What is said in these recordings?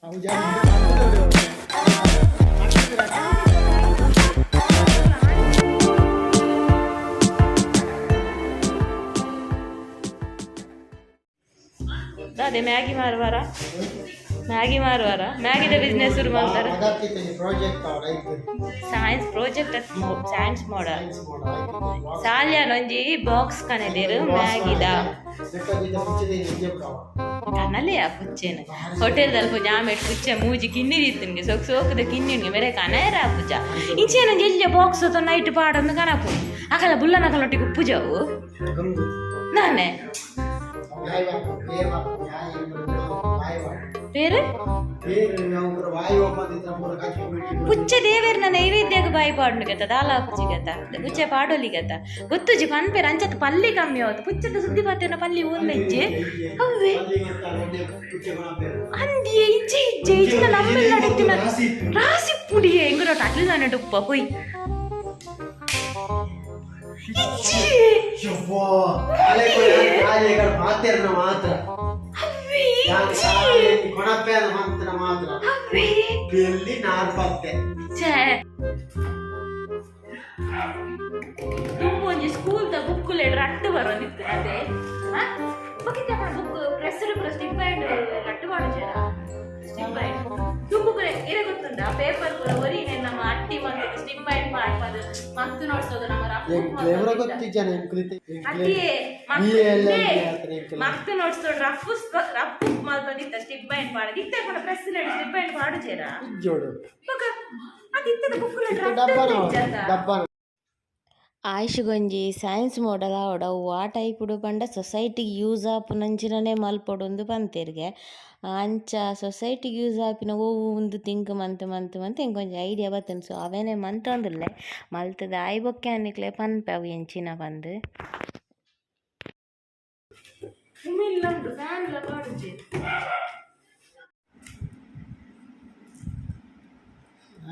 ಅದೇ Maggi ಮಾರುವಾರ, Maggi ಮಾರುವಾರ, ಮ್ಯಾಗಿದ business ಶುರು ಮಾಡ್ತಾರೆ. ಸೈನ್ಸ್ ಪ್ರಾಜೆಕ್ಟ್, ಸೈನ್ಸ್ ಮಾಡ ಸಾಲ್ಯಾನ ಒಂಜಿ ಬಾಕ್ಸ್ ಕನೆದೇರು ಮ್ಯಾಗಿದ. ಕನಲೆ ಆ ಪುಚ್ಚೆನ ಹೋಟೆಲ್ ದಲ್ಪ ಜಾಮೆಟ್ ಪುಚ್ಚೆ ಮೂಜಿ ಕಿನ್ನಿ ದಿತ್ತನ್ಗೆ ಸೋಕ್ ಸೋಕದ ಕಿನ್ನಿನ್ಗೆ ಮೇರೆ ಕನಯರ ಆ ಪುಚ್ಚ ಇಂಚೇನ ಎಲ್ಲಿಯ ಬಾಕ್ಸ್ ನೈಟ್ ಪಾಡೊಂದು ಕನಪು ಅಕಲ ಬುಲ್ಲನಕಲೊಟ್ಟಿಗೆ ಉಪ್ಪುಜವು ನಾನೇ ಬೇರೆ ಪುಚ್ಚೆ ದೇವೇರ್ನ ನೈವೇದ್ಯಗ ಬಾಯಿ ಪಾಡ್ನು ಗತ ದಾಲ ಪುಚ್ಚಿ ಗತ ಪುಚ್ಚೆ ಪಾಡೋಲಿ ಗತ ಗೊತ್ತುಜಿ ಪನ್ಪೇರ್ ಅಂಚತ್ ಪಲ್ಲಿ ಕಮ್ಮಿ ಆವತ್ತು ಪುಚ್ಚದ ಸುದ್ದಿ ಪಾತೇನ ಪಲ್ಲಿ ಓಲ್ಲೆಜ್ಜೆ ಅವ್ವೆ ಅಂದಿಯೇ ಇಜ್ಜೆ ಇಜ್ಜೆ ಇಜ್ಜಿನ ನಮ್ಮೆಲ್ಲ ನಡೀತಿನ ರಾಸಿ ಪುಡಿಯೇ ಎಂಗುರ ಅಟ್ಲಿ ನಾನು ಉಪ್ಪ ಪೊಯ್ ಇಜ್ಜೆ ಮಾತ್ರ ಅವ್ವೆ ಇಜ್ಜೆ ಕೊಣಪ್ಪೆ ಮಾತ್ರ ಮಾತ್ರ ಅವ್ವೆ ಬೆಲ್ಲಿ ನಾರ್ಪತ್ತೆ. ಛೇ, ತುಂಬ ಒಂಜಿ ಸ್ಕೂಲ್ದ ಬುಕ್ ರಟ್ಟು ಬರೋದಿತ್ತು ಅದೇ ಬೊಕಿತ್ತ ಬುಕ್ ಪ್ರೆಸ್ ಪೂರ ಸ್ಟಿಪ್ ಅಂಡ್ ರಟ್ಟು ಮಾಡುಜರ ಸ್ಟಿಪ್ ಅಂಡ್ ತುಂಬು ಪೂರ ಇರೆ ಗೊತ್ತುಂಡ ಪೇಪರ್ ಪೂರ ಒರಿನೆ ನಮ್ಮ ಅಟ್ಟಿ ಮಂತದ ಸ್ಟಿಪ್ ಅಂಡ್ ಮಾಡ್ಪದು ಮಕ್ತು ನೋಡ್ಸೋದು ನಮ್ಮ ರಫ್ ಎಂಕ್ಲೆವರ ಗೊತ್ತಿಜ್ಜನ ಎಂಕ್ಲಿತೆ. ಅಟ್ಟಿಯೇ BLL ಮಕ್ತು ನೋಡ್ಸೋದು ರಫ್ ರಫ್ ಬುಕ್ ಮಲ್ತೊಂದಿತ್ತ ಸ್ಟಿಪ್ ಅಂಡ್ ಪಾಡದು ಇತ್ತೆ ಕೂಡ ಪ್ರೆಸ್ ಸ್ಟಿಪ್ ಅಂಡ್ ಮಾಡುಜೇರ. ಜೋಡು. ಬೊಕ ಅದು ಇತ್ತದ ಬುಕ್ ಡಬ್ಬನ ರಟ್ಟು ಡಬ್ಬನ. ಆಯುಷುಗೊಂಜಿ ಸೈನ್ಸ್ ಮೋಡಲ್ ಆವಡ್ ಅವು ಆ ಟೈಪುಡು ಪಂಡ ಸೊಸೈಟಿಗ್ ಯೂಸ್ ಆಪುನಂಚಿನನೆ ಮಲ್ಪೊಡುಂದು ಪಂತೆರ್ಗೆ. ಅಂಚ ಸೊಸೈಟಿಗ್ ಯೂಸ್ ಆಪಿನ ಒವು ಉಂದು ತಿಂಕ್ ಮಂತ್ ಮಂತ್ ಮಂತ್ ಎಂಕೊಂಜಿ ಐಡಿಯಾ ಬತ್ತುಂಡು. ಸೊ ಅವೆನೆ ಮಂತೊಂದುಲ್ಲೆ. ಮಲ್ತುದು ಆಯಿ ಬೊಕ್ಕ ಯಾನ್ ನಿಕ್ಲೆ ಪನ್ಪೆ ಅವು ಎಂಚಿನ ಪಂದ್. ಉಮಿಲ್ಲ ಉಂಟು ಫ್ಯಾನ್ ಎಲ್ಲ ಪಾಡುಜಿ.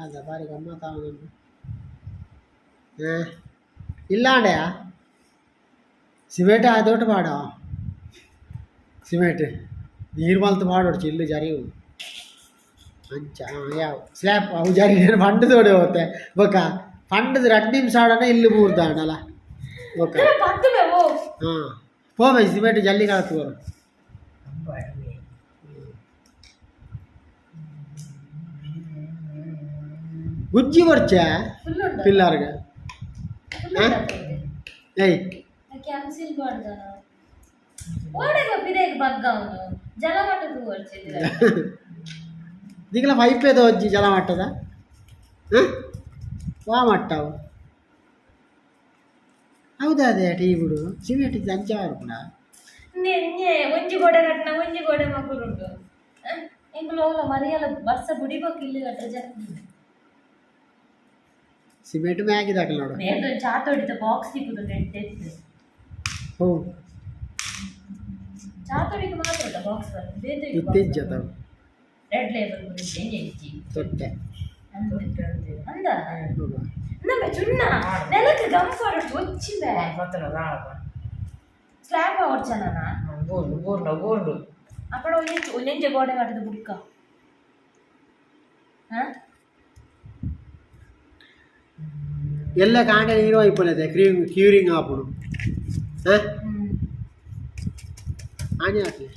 ಅದ ಬಾರಿ ಗಮ್ಮತ್ ಆವೊಂದುಂಡು. ಇಲ್ಲಾಂಡೆಯಾ ಸಿಮೆಂಟ್ ಆದೋಟ ಪಾಡ ಸಿಮೆಂಟ್ ನೀರು ಮಲ್ತ್ ಪಾಡೊಡ್ಚಿ ಇಲ್ಲು ಜರಿವು ಅಂಚ ಯಾವ್ ಸ್ಲ್ಯಾಪ್ ಅವು ಜರಿ ಪಂಡದೋಡೆ ಹೋತೆ ಬೊಕ ಪಂಡದ ರಡ್ಡು ನಿಮಿಷ ಆಡನ ಇಲ್ಲು ಬೂರ್ದಾಂಡಲ ಬೊಕ ಪತ್ತು ಓ ಹಾಂ ಪೋಮೆ ಸಿಮೆಂಟ್ ಜಲ್ಲಿ ಕಳತು ಬರು. ಗುಜ್ಜಿ ಬರ್ಚೆ ಫುಲ್ ಉಂಟು. ಪಿಲ್ಲರ್ಗೆ. ಏಯ್. ಕ್ಯಾನ್ಸಲ್ ಮಾಡ್ದಾನ ಓಡೆಗ ಬಿರೇಗ್ ಬಗ್ಗವನು ಜಲಮಟ್ಟದ ಓಡ್ಚಿದ್ರೆ. ದಿಗಲ ಪೈಪೇದ ಒಂಜಿ ಜಲ ಮಟ್ಟದ ಹಾಂ ವಾ ಮಟ್ಟವು ಹೌದಾ ಅದೇ ಟೀ ಬಿಡು ಸಿಮೆಂಟ್ ಅಂಚ ಕೂಡ. ನೆನ್ನೆ ಒಂಜಿ ಗೋಡೆ ಕಟ್ನ ಒಂಜಿ ಗೋಡೆ ಮಗುರುಂಡು ಎಂಕುಲು ಓಲ ಮರಿಯಲ ಬರ್ಸ ಬುಡಿಬೇಕು ಇಲ್ಲಿ ಕಟ್ರೆ ಜನ. ಸಿಮೆಂಟ್ ಮ್ಯಾಗಿ ದಾಖಲೆ ನೋಡು. ನೇರ್ದ ಚಾತೋಡಿದ ಬಾಕ್ಸ್ ಸಿಕ್ಕುದು ನೆಟ್ಟೆತ್ತು. ಹೋ. ಚಾತೋಡಿಗೆ ಮಾತ್ರ ಉಂಟು ಬಾಕ್ಸ್ ಬರ್ತದೆ. ಇತ್ತೀಚೆ ರೆಡ್ ಲೇಬಲ್ ಇಜ್ಜಿ. ತೊಟ್ಟೆ. ಅಂದ ನಮ್ಮ ಚುನ್ನ ನೆಲಕ್ಕೆ ಗಮ್ ಪಾಡೊಡ್ಚು ಒಚ್ಚಿ ಬೇ ಸ್ಲ್ಯಾಬ್ ಅವಡ್ಚನ. ಬೂರ್ಲು ಬೂರ್ಲು. ಅಪ್ಪಡ ಒಂಜೆಂಚು ಒಂಜೆಂಚೆ ಗೋಡೆ ಕಟ್ಟದ ಬುಡ್ಕ ಹಾ. ಎಲ್ಲ ಕಾಂಡೆ ನೀರು అయిపోలేదు ಕ್ರೀಮ್ ಕ್ಯೂರಿಂಗ್ ಆಪುಡು ಹಾಂ ಆನೆ ಆತ್ಲೆ.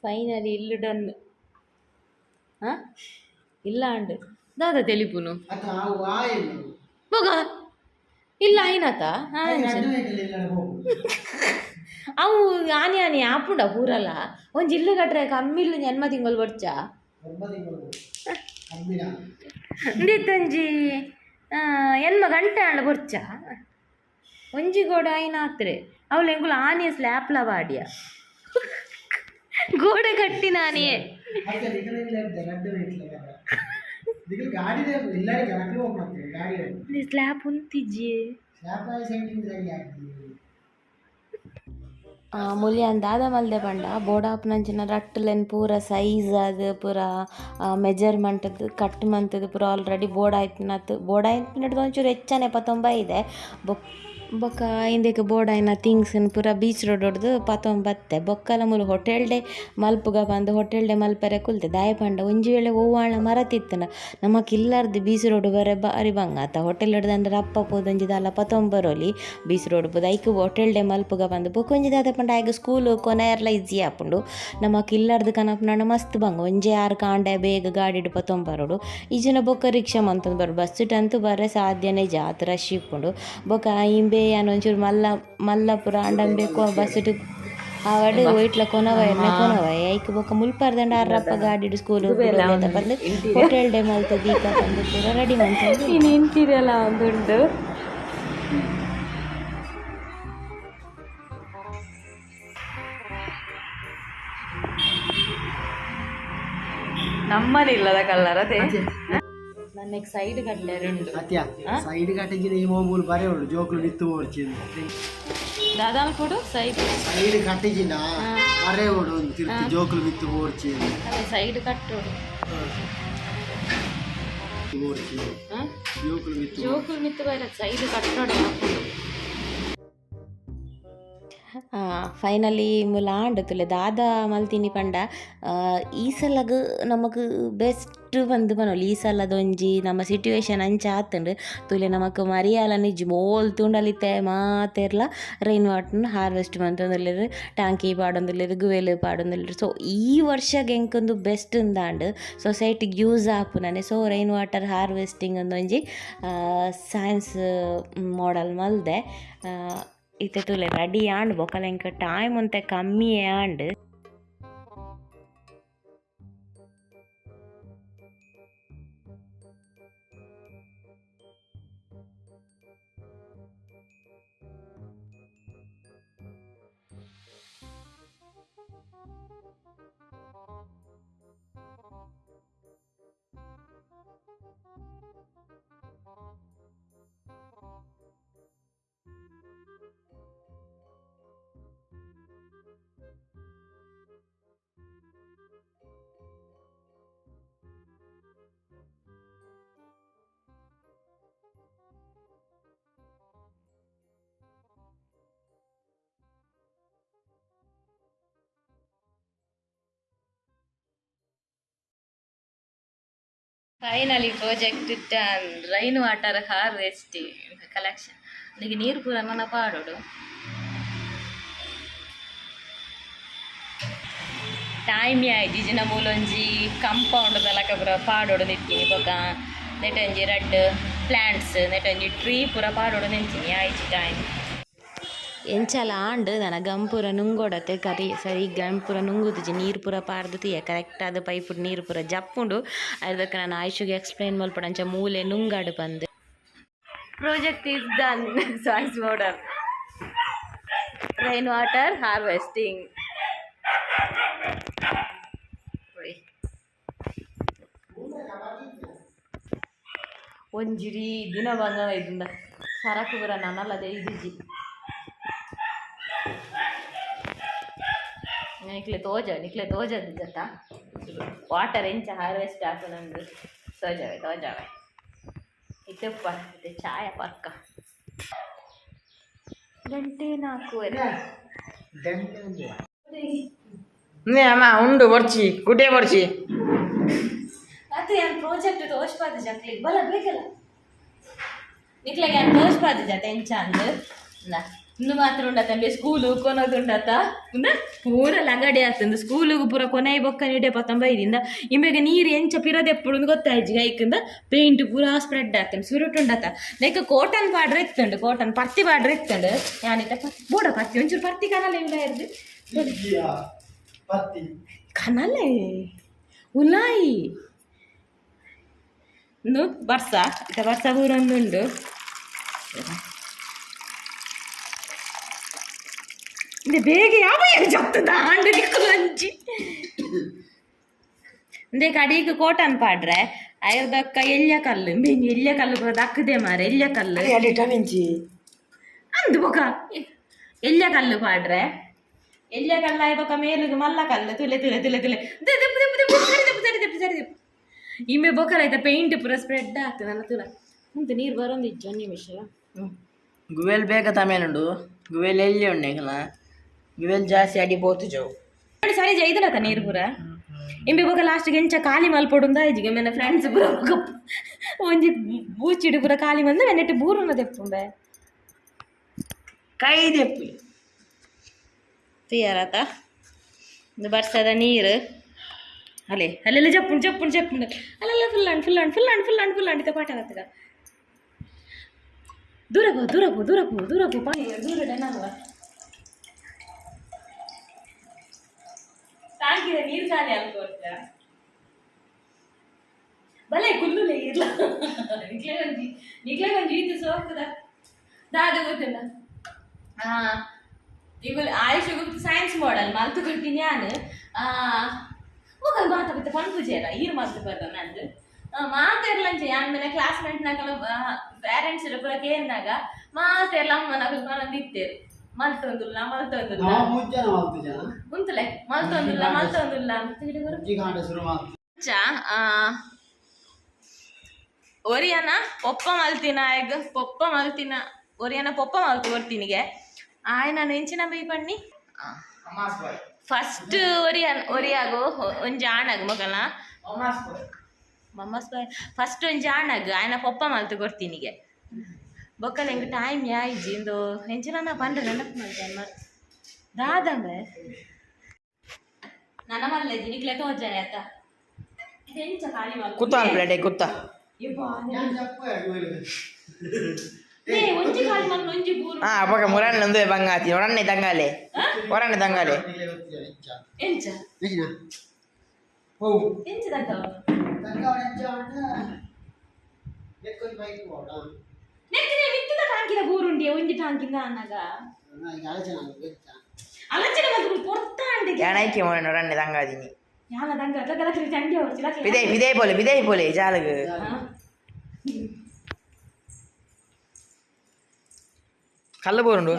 Finally ಇಲ್ಲು done. ಹಾ ಇಲ್ಲ ಅಂಡ್ ದಾದ ತೆಲಿಪುನು. ಮಗ ಇಲ್ಲ ಆಯ್ನಾತ ಅವು ಆನಿ ಆನಿ ಆಪುಂಡ ಪೂರಲ ಒಂಜಿ ಇಲ್ಲು ಕಟ್ರೆ ಕಮ್ಮಿ ಇಲ್ಲು ಜನ್ಮ ತಿಂಗಳು ಬಡ್ಚ ಇಂದಿತ್ತೊಂಜಿ ಎನ್ಮ ಗಂಟೆ ಆಂಡ ಬೊರ್ಚ ಒಂಜಿ ಗೋಡೆ ಆಯ್ನಾತ್ರೆ ಅವಳು ಎಂಕುಲು ಆನಿಯ ಸ್ಲ್ಯಾಪ್ಲ ಬಾಡಿಯ ಗೋಡೆ ಕಟ್ಟಿನಾನಿಯೇ. ಸ್ಲ್ಯಾಪ್ ಉಂತಿಜ್ಜಿ. ಮುಲ್ಯಾನ್ ದಾದ ಮಲ್ದೆ ಪಂಡ ಬೋಡಾಪುನಂಚಿನ ರಟ್ಟುಲೆನ್ ಪೂರ ಸೈಜ್ ಆದ್ ಪೂರ ಮೆಜರ್ಮೆಂಟ್ ಕಟ್ ಮಂತುದು ಪೂರ ಆಲ್ರೆಡಿ ಬೋಡಾಯ್ತಿನತ್ ಬೋಡಾಯ್ತಿನಡ್ದು ಒಂಚೂರು ಹೆಚ್ಚನೆ ಪತೊಂಬ ಇದೆ. ಬೊಕ್ ಬೊಕ್ಕ ಇಂದೆಕ್ ಬೋಡಾಯಿನ ಥಿಂಗ್ಸ್ನ್ ಪೂರ ಬೀಚ್ ರೋಡ್ ಹೊಡ್ದು ಪತೊಂದು ಬತ್ತೆ. ಬೊಕ್ಕಲ ಮೂಲು ಹೋಟೆಲ್ಡೆ ಮಲ್ಪುಗ ಪಂದ್ ಹೋಟೆಲ್ಡೆ ಮಲ್ಪೆರೆ ಕುಲ್ತೆ. ದಾಯೆ ಪಂಡ ಒಂಜಿ ವೇಳೆ ಒವ್ವಾಂಡ ಮರತಿತ್ತುಂಡ ನಮಕ್ ಇಲ್ಲಾರ್ದು ಬೀಚ್ ರೋಡ್ ಬರೆ ಬಾರಿ ಬಂಗ ಅತ್ತ. ಹೋಟೆಲ್ ದಂಡ ರಪ್ಪ ಪೋದು ಒಂಜಿ ದಾಲ ಪತೊಂದು ಬರೋಲಿ ಬೀಚ್ ರೋಡ್ ಪೋದು ಐಕ್ ಹೋಟೆಲ್ಡೆ ಮಲ್ಪುಗ ಪಂದ್. ಬೊಕ್ಕ ಒಂಜಿ ದಾದ ಪಂಡ ಆಯ್ಗ್ ಸ್ಕೂಲ್ ಕೊನೆಯರ್ಲ ಈಸಿ ಆಪುಂಡು. ನಮಕ್ ಇಲ್ಲಾರ್ದು ಕನಪುನಂಡ ಮಸ್ತ್ ಬಂಗ. ಒಂಜೆ ಆರು ಕಾಂಡೆ ಬೇಗ ಗಾಡಿಡ್ ಪತೊಂದು ಬರೋಡು. ಇಜ್ಜಿಂಡ ಬೊಕ್ಕ ರಿಕ್ಷಾ ಮಂತೊಂದು ಬರೋಡು. ಬಸ್ ಅಂತು ಬರೆ ಸಾಧ್ಯನೇ ಇಜ್ಜಿ ಆತ್ ರಶ್ ಇಪ್ಪುಂಡು. ಬೊಕ್ಕ ಇಂಬೆ ಯಾನ್ ಒಂಚೂರು ಮಲ್ಲ ಮಲ್ಲ ಪೂರ ಆಂಡ ಬಸ್ಸುಡು ಆವಡ್ ಒಯಿಟ್ಲ ಕೊನವಯೆರ್ನೆ ಕೊನವಯೆ ಐಕ್ ಬೊಕ್ಕ ಮುಲ್ಪರ್ದಂಡ ಆರ್ ರಪ್ಪ ಗಾಡಿಡ್ ಸ್ಕೂಲ್ ಪಂದ್ ಹೋಟೆಲ್ ಡೇ ಮಲ್ತ್ ದೀಕ ಪಂದ್ ಪೂರ ರೆಡಿ ಮಂತೊಂದು ಇಂಟೀರಿಯರ್ ಒಂದುಂಡು. ನಮ್ಮನಿಲ್ಲದ ಕಲ್ಲರ್ ಅದೇ. ನನ್ನ ಸೈಡ್ ಕಟ್ಟೆರುಂಡು. ಅತ್ಯ ಸೈಡ್ ಕಟ್ಟಿಜಿನ ಈ ಮೊಬೈಲ್ ಬರೆ ಉಂಡು ಜೋಕುಲು ಬಿತ್ತು ಓಡ್ಚಿಂದು. ದಾದಾಲ್ ಕೊಡು ಸೈಡ್. ಸೈಡ್ ಕಟ್ಟಿಜಿನ ಬರೆ ಉಂಡು ಒಂದು ತಿರ್ತು ಜೋಕುಲು ಬಿತ್ತು ಓಡ್ಚಿಂದು. ಅದೇ ಸೈಡ್ ಕಟ್ಟೋಡು. ಓಡ್ಚಿಂದು ಜೋಕುಲು ಬಿತ್ತು. ಜೋಕುಲು ಮಿತ್ತು ಬರ ಸೈಡ್ ಕಟ್ಟೋಡು. ಫೈನಲಿ ಮೂಲು ಆಂಡ್ ತೂಲೆ ದಾದ ಮಲ್ತಿನಿ ಪಂಡ ಈ ಸಲಗ್ ನಮಕ್ ಬೆಸ್ಟ್ ಪಂದ್ ಪನೊಲಿ. ಈ ಸಲದ ಒಂಜಿ ನಮ್ಮ ಸಿಟ್ಯುಯೇಷನ್ ಅಂಚ ಆತುಂಡು. ತೂಲೆ ನಮಕ್ ಮರಿಯಾಲ ನಿಜ್ಜಿ ಮೋಲ್ ತೂಂಡಲ ಇತ್ತೆ ಮಾತೆರ್ಲ ರೈನ್ ವಾಟರ್ನ್ ಹಾರ್ವೆಸ್ಟ್ ಮಂತೊಂದುಲ್ಲೆರ್, ಟಾಂಕಿ ಪಾಡೊಂದುಲ್ಲೆರ್, ಗುವೆಲ್ ಪಾಡೊಂದುಲ್ಲೆರ್. ಸೊ ಈ ವರ್ಷಗ್ ಎಂಕೊಂದು ಬೆಸ್ಟ್ ಉಂದಾಂಡ್ ಸೊಸೈಟಿಗ್ ಯೂಸ್ ಆಪುನನೆ. ಸೊ ರೈನ್ ವಾಟರ್ ಹಾರ್ವೆಸ್ಟಿಂಗ್ ಒಂಜಿ ಸೈನ್ಸ್ ಮಾಡಲ್ ಮಲ್ದೆ. ಇತ್ತೆ ತೂಲೆ ರೆಡಿ ಆಂಡ್. ಬೊಕಲ ಎಂಕ್ ಟೈಮ್ ಒಂತೆ ಕಮ್ಮಿಯೇ ಆಂಡ್. Finally project done. Rain water harvesting collection. ನಿಗೆ ನೀರು ಪೂರ ನನ್ನ ಪಾಡೋಡು. ಟೈಮ್ ಆಯ್ತು ಜಿನ ಮೂಲೊಂಜಿ ಕಂಪೌಂಡ್ ತಲಕ ಪೂರ ಪಾಡೋಡು ನಿಂತೀನಿ. ಬೊಕ ನೆಟೊಂಜಿ ರಡ್ಡ್ ಪ್ಲಾಂಟ್ಸ್ ನೆಟೊಂಜಿ ಟ್ರೀ ಪೂರ ಪಾಡೋಡು ನಿಂತೀನಿ. ಆಯ್ತು ಟೈಮ್. ಎಂಚಲ ಆಂಡ್ ನನ ಗಂಪುರ ನುಂಗೋಡತೆ ಕರಿ ಸರಿ ಗಂಪುರ ನುಂಗುದಿಜಿ. ನೀರು ಪೂರ ಪಾರ್ದು ತೂಯ ಕರೆಕ್ಟ್ ಆದ್ ಪೈಪ್ ನೀರು ಪೂರ ಜಪ್ಪುಂಡು. ಅದಕ್ಕೆ ನಾನು ಆಯುಷುಗೆ ಎಕ್ಸ್ಪ್ಲೈನ್ ಮಲ್ಪೊಡು ಅಂಚ ಮೂಲೆ ನುಂಗಾಡು ಪಂದ್. Project is done. Science model rain water harvesting. ಒಂಜಿರಿ ದಿನ ಬಂಗ ಇದ್ದ ಸರಕು ಬರ ನನ್ನಲ್ಲದೆ ಇದಿಜಿ. ನಿಕ್ಲೆ ತೋಜ ನಿಕ್ಲೆ ತೋಜದ ವಾಟರ್ ಎಂಚ ಹಾರ್ವೆಸ್ಟ್ ಆಪುನಂದು ತೋಜವೆ ತೋಜವೆ. ಇತ್ತಪ್ಪ ಇತ್ತೆ ಚಾಯ ಪರ್ಕ ಗಂಟೆ 4:30. ಅಮ್ಮ ಉಂಡು ಬರ್ಚಿ ಗುಡ್ಡೆ ಬರ್ಚಿ. ಅದು ಯಾನ್ ಪ್ರಾಜೆಕ್ಟ್ ತೋಜ್ಪಾದ ಜಕ್ಲಿಗ್ ಬಲ ಬೇಕಲ್ಲ ನಿಕ್ಲೆಗ್ ಯಾನ್ ತೋಜ್ಪಾದ ಜತ ಎಂಚ ಅಂದ್. ಇಂದು ಮಾತ್ರ ಉಂಡತ ಸ್ಕೂಲು ಕೊನೊದುಂಡತ ಉಂದ ಪೂರ ಲಗಡೆ ಆತಂದು ಸ್ಕೂಲುಗು ಪೂರ ಕೊನೈ ಬೊಕ್ಕ ನೀಡೆ ಪತ್ತೊಂಬ ಐದಿಂದ ಇಂಬೆಗೆ ನೀರು ಎಂಚ ಪಿರದೆಪ್ಪುಡು ಗೊತ್ತಾಯ್ಜಿ ಐಕಿಂದ ಪೇಂಟ್ ಪೂರ ಸ್ಪ್ರೆಡ್ ಆತಂಡು ಸುರುಟುಂಡತ. ಲೈಕ್ ಕೋಟನ್ ಬಾರ್ಡ್ರ್ ಇತ್ತುಂಡು, ಕೋಟನ್ ಪರ್ತಿ ಬಾರ್ಡ್ರ್ ಇತ್ತುಂಡು. ಯಾನಿತ ಬೋಡ ಪರ್ತಿ ಒಂಚೂರು ಪರ್ತಿ ಕನಲೆ ಇಲ್ಲ ಇರ್ದು ಕನಲೆ ಉಲಾಯಿ ಇಂದು ಬರ್ಸ ಇತ್ತ ಬರ್ಸ ಪೂರೊಂದುಂಡು. ಇಂದೆ ಬೇಗ ಯಾವ ಜತ್ತದ ಆಂಡ್ ನಿಕ್ಕುಲಂಚಿ ಇಂದೆ ಕಡೀಗ್ ಕೋಟನ್ ಪಾಡ್ರೆ ಐರ್ದಕ್ಕ ಎಲ್ಯ ಕಲ್ಲು ಮೇನ್ ಎಲ್ಯ ಕಲ್ಲು ಪೂರ ದಕ್ಕದೆ ಮಾರೆ ಎಲ್ಯ ಕಲ್ಲು ಅಂದು ಬೊಕ ಎಲ್ಯ ಕಲ್ಲು ಪಾಡ್ರೆ ಎಲ್ಯ ಕಲ್ಲು ಆಯ್ ಬೊಕ ಮೇಲುಗು ಮಲ್ಲ ಕಲ್ಲು ತುಲೆ ತುಲೆ ತುಲೆ ತುಲೆ ದೆಪ್ಪು ದೆಪ್ಪು ದೆಪ್ಪು ಸರಿ ದೆಪ್ಪು ಸರಿ ದೆಪ್ಪು ಸರಿ ದೆಪ್ಪು ಇಂಬೆ ಬೊಕಲ ಐತ ಪೇಂಟ್ ಪೂರ ಸ್ಪ್ರೆಡ್ ಆಗ್ತದಲ್ಲ ತುಲ. ಮುಂದೆ ನೀರು ಬರೋಂದಿಜ್ಜಿ ಒಂದು ನಿಮಿಷ. ಗುವೆಲ್ ಬೇಗ ತಮೇಲುಂಡು ಗುವೆಲ್ ಎಲ್ಲಿ ಉಂಡು ಗುವೆಲ್ ಜಾಸ್ತಿ ಅಡಿ ಪೋತು ಜವು. ಸರಿ ಜೈದಲತ ನೀರು ಪೂರ ಇಂಬೆ ಬೊಕ ಲಾಸ್ಟ್ ಎಂಚ ಖಾಲಿ ಮಲ್ಪೊಡುಂದ ಇಜ್ಜಿಗೆ ಮೆನ್ನ ಫ್ರೆಂಡ್ಸ್ ಪೂರ ಬೊಕ ಒಂಜಿ ಬೂಚಿಡು ಪೂರ ಖಾಲಿ ಬಂದು ನೆಟ್ ಬೂರುನ ದೆಪ್ಪುಂಬೆ. ಕೈ ದೆಪ್ಪು. ತಯಾರಾತ ಇದು ಬರ್ಸದ ನೀರು ಅಲೆ ಅಲ್ಲೆಲ್ಲ ಜಪ್ಪುಂಡು ಜಪ್ಪುಂಡು ಜಪ್ಪುಂಡು ಅಲ್ಲೆಲ್ಲ full and full and full and full and full and ಪಾಠ ಆಗ್ತದ. ದೂರ ಪೋ ದೂರ ಪೋ ದೂರ ಪೋ ದೂರ ಪೋ ಪಾಣಿ ದೂರ ಡನಲ್ವ ಟಾಂಕಿದ ನೀರು ಖಾಲಿ ಅನ್ಕೋತ ಬಲೆ ಕುಲ್ಲುಲೆ ಇರ್ಲ ನಿಕ್ಲೆ ಒಂಜಿ ನಿಕ್ಲೆ ಒಂಜಿ ಈತು ಸೋಕುದ ದಾದ ಗೊತ್ತಿಲ್ಲ. ಇವು ಆಯುಷ್ ಸೈನ್ಸ್ ಮಾಡಲ್ ಮಲ್ತು ಕೊಟ್ಟಿನಿ ನಾನು. ಮುಖ ಮಾತ ಬಿತ್ತ ಪನ್ಪುಜೇರ ಈರು ಮಲ್ತು ಬರ್ದ ನಂದು ಮಾತೆರ್ಲಂಚೆ ಯಾನ್ ಮೇಲೆ ಕ್ಲಾಸ್ಮೇಟ್ ನಕಲ ಪೇರೆಂಟ್ಸ್ ಪೂರ ಕೇಂದಾಗ ಮಾತೆರ್ಲ ಅಮ್ಮ ನಕಲು ಪನೊಂದು ಇತ್ತೇರು ಮಲ್ತೊಂದುಲ್ಲ ಮಲ್ತೊಂದುಲ್ಲ. ನಾವು ಮೂರು ಜನ ಮಲ್ತು ಜನ. ಉಂತಲೆ ಮಲ್ತೊಂದುಲ್ಲ ಮಲ್ತೊಂದುಲ್ಲ ಅಂತ ಹಿಡಿದರು. ಒಂಜಿ ಗಾಂಡೆ ಶುರು ಮಾಲ್ತು. ಒರಿಯನ ಪೊಪ್ಪ ಮಲ್ತಿನ ಆಯ್ಗ್ ಪೊಪ್ಪ ಮಲ್ತಿನ ಒರಿಯನ ಪೊಪ್ಪ ಮಲ್ತು ಕೊಡ್ತೀನಿಗೆ ಆಯ್ ನಾನು ಎಂಚಿನ ಬೈ ಪಣ್ಣಿ ಫಸ್ಟ್ ಒರಿಯನ್ ಒರಿಯಾಗು ಒಂಜಿ ಆಣಗ್ ಮಗನ ಮಮ್ಮಸ್ ಬಾಯ್ ಫಸ್ಟ್ ಒಂಜಿ ಆಣಗ್ ಆಯನ ಪೊಪ್ಪ ಮಲ್ತು ಕೊಡ್ತೀನಿಗೆ ಬೊಕ್ಕ ಎಂಕ್ ಟೈಮ್ ಯಾಯಿಜಿ ಇಂದು ಎಂಚಿನ ಪಂಡ್ರೆ ನೆನಪು ಮಲ್ತೆ ಮರ್ ದಾದಂಬೆ ನನ್ನ ಮಲ್ಲೆಜ್ಜಿ ನಿಕ್ಲೆ ತೋಜಾಯ ಆತ ಎಂಚ ಖಾಲಿ ಮಲ್ತು ಕುತ್ತ ಅನ್ಪ್ಲೇಟೆ ಕುತ್ತ. ಯಬ್ಬಾ. ಯಾನ್ ಜಪ್ಪು ಗುವೆಲ್. ಏ ಒಂಜಿ ಖಾಲಿ ಮಲ್ಲು ಒಂಜಿ ಬೂರು. ಹಾ ಅಪಗ ಮುರಣ್ಣ ಒಂದೇ ಬಂಗಾತಿ ಒರಣ್ಣೆ ತಂಗಾಲೆ ಒರಣ್ಣೆ ತಂಗಾಲೆ. ನಿಕ್ಲೆ ಗೊತ್ತಿಲ್ಲ ಎಂಚ. ಎಂಚ? ಎಂಚಿನ ಓ ಎಂಚ ದಂತ? ತಂಗಾವಣ ಎಂಚ ಅಂಡ ಎಕ್ಕೊಂಜಿ ಬೈಕ್ ಬೋಡ. ನೆಕ್ಕಿದೆ ಮಿತ್ತದ ಟಾಂಕಿದ ಬೂರುಂಡಿ ಒಂಜಿ ಟಾಂಕಿಂದ ಅನ್ನಾಗ. ಈಗ ಆಲೋಚನೆ ಎಂಚ. ಅಲಚನೆ ಮಲ್ತು ಪೊರ್ತಾಂಡಿಗೆ. ಯಾನೈಕೆ ಮೊರಣ್ಣ ಒರಣ್ಣೆ ತಂಗಾದಿನಿ. ಯಾನ ದಂಗ ಲಕ ಚಂಡಿ ಹೊರ್ಚಿ ಲಕ. ಬಿದೆ ಬಿದೆ ಪೋಲೆ ಬಿದೆ ಪೋಲೆ ಜಾಲಗ್. ಕಲ್ಲು ಬೋರುಂಡು.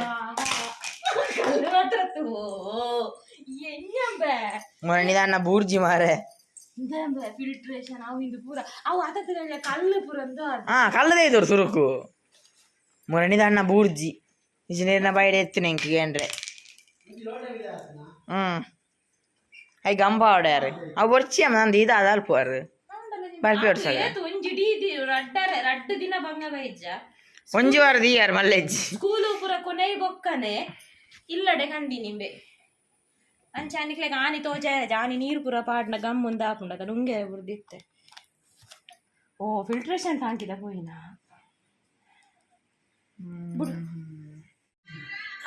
ಕಲ್ಲು ಮಾತ್ರ ಎಂಜಂಬೆ. ಮೊರಣ್ಣ ಅಣ್ಣ ಬೂರ್ಜಿ ಮಾರೆ. ಇಂದಂಬೆ ಫಿಲ್ಟ್ರೇಷನ್ ಅವು ಇಂದು ಪೂರ ಅವು ಅದಕ್ಕೆ ಕಲ್ಲು ಪೂರ ಅಂದು ಅದು. ಹಾ ಕಲ್ಲದೇ ಇದ್ದರು ಸುರುಕು ಮೊರಣಿದ ಅಣ್ಣ ಬೂರ್ಜಿ ಇಂಜಿನಿಯರ್ನ ಬೈಡೆ ಎತ್ತಿನ ಇಂಕ್ ಏನ್ರೆ. ಹ್ಮ್ I ಗಂಬ ಆಡ್ಯಾರ ಅವು ಬೊರ್ಚಿ ಅಮ್ಮ ನಂದು ಇದು ಅದಾಲ್ಪುವಾರು ಬರ್ಪಿ ಹೊಡ್ಸಾಗ. ಏತು ಒಂಜಿ ಇಡೀ ರಡ್ಡರೆ ರಡ್ಡು ದಿನ ಬಂಗ ಬೈಜ. ಒಂಜಿ ವಾರ ದೀಯಾರ್ ಮಲ್ಲೆಜ್ಜಿ. ಸ್ಕೂಲು ಪೂರ ಕೊನೆ ಬೊಕ್ಕನೆ ಇಲ್ಲಡೆ ಕಂಡಿ ನಿಂಬೆ ಅಂಚ ಅನಿಕ್ಲೆಗ್ ಆನಿ ತೋಜಾಯ ಆನಿ ನೀರು ಪೂರ ಪಾಡ್ನ ಗಮ್ ಮುಂದೆ ಆಪುಂಡ ನುಂಗೆ ಬುರ್ದಿತ್ತೆ. ಓ ಫಿಲ್ಟ್ರೇಷನ್ ಟಾಂಕಿದ ಪೋಯಿನ ಬುಡು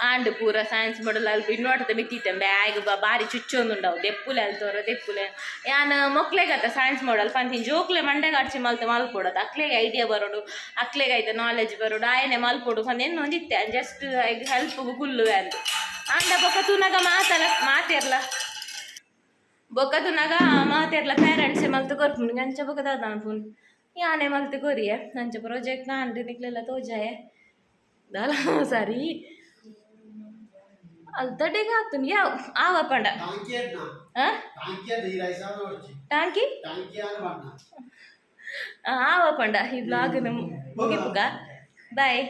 ಆಂಡ್ ಪೂರ ಸೈನ್ಸ್ ಮಾಡಲ್ ಅಲ್ಪ ಇನ್ವರ್ಟದ ಮಿತ್ತಿತ್ತೆ ಬ್ಯಾಗ್ ಬಾರಿ ಚುಚ್ಚೊಂದುಂಡವು ದೆಪ್ಪುಲೆ ಅಲ್ತೋರ ದೆಪ್ಪುಲೆ ಯಾನ್ ಮೊಕ್ಲೆಗತ್ತ ಸೈನ್ಸ್ ಮಾಡಲ್ ಪಂತಿನ ಜೋಕ್ಲೆ ಮಂಡೆಗ್ ಅಡ್ಚಿ ಮಲ್ತು ಮಲ್ಪೊಡದು ಅಕ್ಲೆಗೆ ಐಡಿಯಾ ಬರೋಡು ಅಕ್ಲೆಗೆ ಐತ ನಾಲೆಜ್ ಬರೋಡು ಆಯನೆ ಮಲ್ಪೊಡು ಪಂದ್ ಎನ್ನೊಂದಿತ್ತೆ ಜಸ್ಟ್ ಹೆಲ್ಪ್ ಕುಲ್ಲು ಅಂದ್ ಆಂಡ ಬೊಕ್ಕ ತೂನಗ ಮಾತಲ ಮಾತೆರ್ಲ ಬೊಕ್ಕ ತೂನಗ ಮಾತೆರ್ಲ ಪೇರೆಂಟ್ಸ್ ಮಲ್ತು ಕೊರ್ಪುಂಡು ಅಂಚ ಬೊಕ್ಕ ದಾದ ಅನ್ಪುಂಡು ಯಾನೆ ಮಲ್ತು ಕೊರಿಯೆ ಅಂಚ ಪ್ರಾಜೆಕ್ಟ್ ನಾಂಡ್ ನಿಕ್ಲೆಲ್ಲ ತೋಜಾಯೆ ದಾಲ ಸರಿ ಅಲ್ತಡೆಗೆ ಹಾಕ್ತೀನಿ ಯಾವ ಆವ ಪಂಡ. ಟಾಂಕಿ ಅಣ್ಣ. ಆ? ಟಾಂಕಿ ಅಣ್ಣ ಈ ರೈಸ್ ಹೊಡ್ಚಿ. ಟಾಂಕಿ. ಟಾಂಕಿ ಅನ್ನ ಬಣ್ಣ. ಆವ ಪಂಡ ಈ ಬ್ಲಾಗ್ ಮುಗಿಪುಗ ಬಾಯ್.